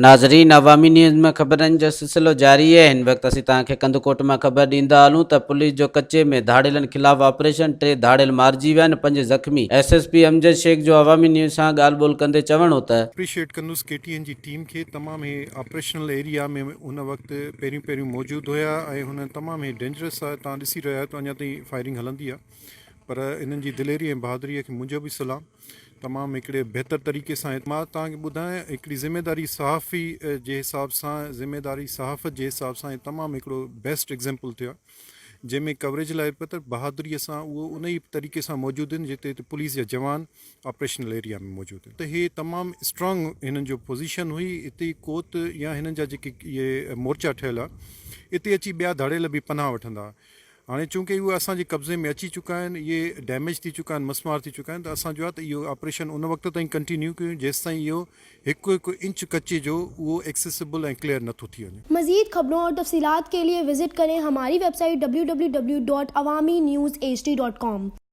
ناظرين عوامي نيوز ۾ خبرن جو سلسلو جاري آهي هن وقت اسين توهان کي ڪنڌڪوٽ مان خبر ڏيندا هلون ته پوليس جو ڪچي ۾ ڌاڙيلن خلاف آپريشن ٽي ڌاڙيل مارجي ويا آهن پنج زخمي S S P Amjad Shaikh جو عوامي نيوز سان ڳالهه ٻولهه ڪندي چوڻ هو ته. اپريشيئيٽ ڪندس ڪي ٽي اين جي ٽيم کي تمام هي آپريشنل ايريا ۾ ان وقت پهريون پهريون موجود هيا ۽ هن تمام هي ڊينجرس آهي توهان ڏسي رهيا آهيو ته اڃا تائين فائرنگ هلندي آهي پر انهن جي دليري ۽ بهادري کي منهنجو به سلام تمام هڪڙي بهتر طريقي سان مان توهان کي ٻڌايان هڪڙي ذميداري صحافي جي حساب سان ذميداري صحافت جي حساب سان هي تمام هڪڙو بيسٽ ايگزامپل ٿيو آهي جنهن ۾ ڪوريج لاء به ته بهادري سان اهو ان ئي طريقي سان موجود آهن جتي پوليس جا جوان آپريشنل ايريا ۾ موجود آهن ته هي تمام اسٽرانگ هنن جو پوزيشن هئي اتي ڪوت يا هنن جا جيڪي اهي مورچا ٺهيل آهي اتي اچي ٻيا ڌاڙيل به پناهه وٺندا هاڻي چونڪه اهي اسان جي قبضي ۾ اچي چڪا آهن، اهي ڊيميج ٿي چڪا آهن، مسمار ٿي چڪا آهن ته اسان جو آهي ته اهو آپريشن ان وقت تائين ڪنٽينيو ڪيون جيستائين اهو هڪ هڪ انچ ڪچي جو اهو ايڪسيسبل ۽ ڪليئر نٿو ٿي وڃي. مزيد خبرون اور تفصيلات کے لئے وزٽ ڪرين ھماري web site www.awamiNewsHD.com.